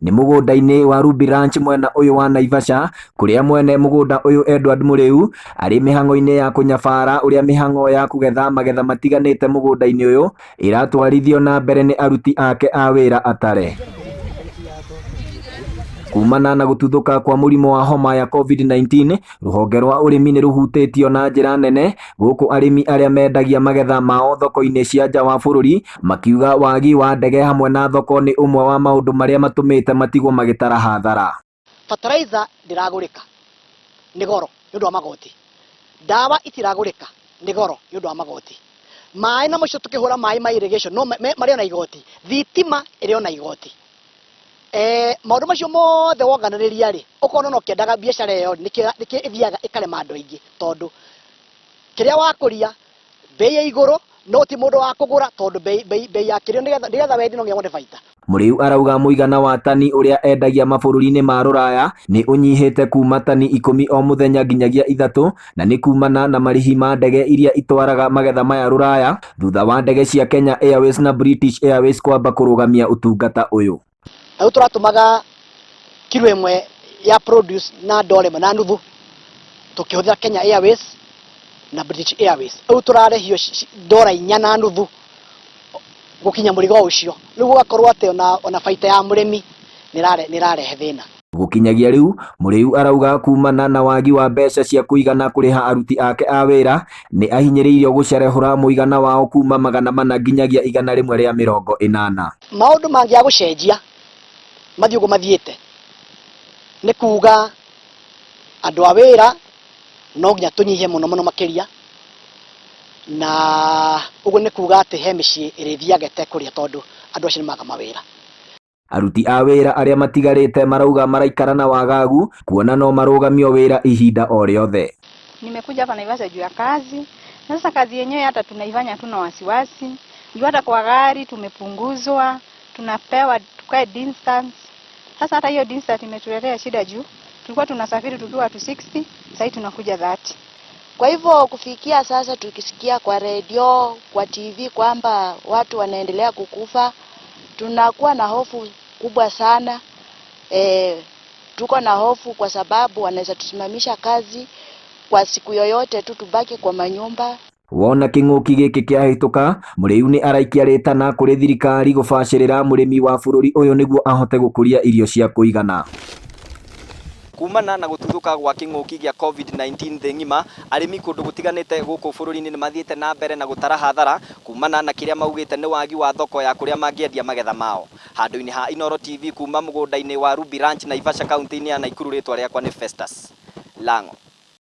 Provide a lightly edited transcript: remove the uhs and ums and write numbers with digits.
Nĩ mũgũnda-inĩ wa Ruby Ranch mwena ũyũ wa Naivasha, kũrĩa mwene mũgũnda ũyũ Edward Mũrĩu arĩ mĩhang'o-inĩ ya kũnyabara ũrĩa mĩhang'o ya kũgetha magetha matiganĩte mũgũnda-inĩ ũyũ ĩratwarithio na mbere nĩ aruti ake a wĩra atare. Kumana na gũtuthũka kwa mũrimũ wa homa ya COVID-19, rũhonge rwa ũrĩmi nĩ rũhutĩtio na njĩra nene, gũkũ arĩmi arĩa mendagia magetha mao thoko-inĩ cia nja wa bũrũri makiuga wagi wa ndege hamwe na thoko nĩ ũmwe wa maũndũ marĩa matũmĩte matigwo magĩtara hathara. Fertilizer ndĩragũrĩka, nĩ goro nĩ ũndũ wa magoti. Ndawa itiragũrĩka, nĩ goro nĩ ũndũ wa magoti. Maĩ na mũico tũkĩhũra maĩ ma irrigation no marĩ ona igoti. Thitima ĩrĩ ona igoti. Maũndũ macio mothe wonganĩrĩria rĩ, ũkona ona ũkĩendaga biacara ĩyo nĩkĩo nĩkĩo ĩthiaga ĩkarema andũ aingĩ, tondũ kĩrĩa wakũria bei ya igũrũ, no ti mũndũ wa kũgũra, tondũ bei, bei, bei ya kĩrĩa nĩgetha nĩgetha wendie no nginya wone baita. Mũrĩu arauga mũigana wa tani ũrĩa endagia mabũrũri-inĩ ma rũraya nĩ ũnyihĩte kuma tani 10 o mũthenya nginyagia 3, na nĩ kumana na marĩhi ma ndege iria itwaraga magetha maya rũraya thutha wa ndege cia Kenya Airways na British Airways kwamba kũrũgamia ũtungata ũyũ. Rĩu tũratũmaga kiro ĩmwe ya produce na ndora 1.5 tũkĩhũthĩra Kenya Airways na British Airways. Rĩu tũrarĩhio ndora 4.5 gũkinya mũrigo ũcio. Rĩu gũgakorwo atĩ ona baita ya mũrĩmi nĩ ĩrarehe thĩna. Gũkinyagia rĩu, Mũrĩu arauga kumana na wagi wa mbeca cia kũigana kũrĩha aruti ake a wĩra, nĩ ahinyĩrĩirio gũcerehũra mũigana wao kuma 400 nginyagia 180. Maũndũ mangĩaga gũcenjia mathiĩ ũguo mathiĩte, nĩ kuga andũ a wĩra no nginya tũnyihie mũno mũno makĩria, na ũguo nĩ kuga atĩ he mĩciĩ ĩrĩthiaga ĩtekũrĩa tondũ andũ acio nĩ maga mawĩra. Aruti a wĩra arĩa matigarĩte marauga maraikara na wagagu kuona no marũgamio wĩra ihinda o rĩothe. Nimekuja hapa Naivasha juu ya kazi, na sasa kazi yenyewe hata tunaifanya tuna wasiwasi juu hata kwa gari tumepunguzwa, tunapewa tukae distance. Sasa hata hiyo distance imetuletea shida juu tulikuwa tunasafiri tukiwa watu 60, sasa tunakuja 30. Kwa hivyo kufikia sasa tukisikia kwa redio, kwa TV kwamba watu wanaendelea kukufa, tunakuwa na hofu kubwa sana. Tuko na hofu kwa sababu wanaweza tusimamisha kazi kwa siku yoyote tu, tubaki kwa manyumba. Wona kĩng'ũki gĩkĩ kĩahĩtũka, Mũrĩu nĩ araikia rĩtana kũrĩ thirikari gũbacĩrĩra mũrĩmi wa bũrũri ũyũ nĩguo ahote gũkũria irio cia kũigana. Kumana na gũtuthũka gwa kĩng'ũki gĩa COVID-19 thĩ ng'ima, arĩmi kũndũ gũtiganĩte gũkũ bũrũri-inĩ nĩ mathiĩte na mbere na gũtara hathara kumana na kĩrĩa maugĩte nĩ wagi wa thoko ya kũrĩa mangĩendia magetha mao. Handũ-inĩ ha Inooro TV kuma mũgũnda-inĩ wa Ruby Ranch, Naivasha, kaunti-inĩ ya Nakuru, rĩtwa rĩakwa nĩ Festus Lango.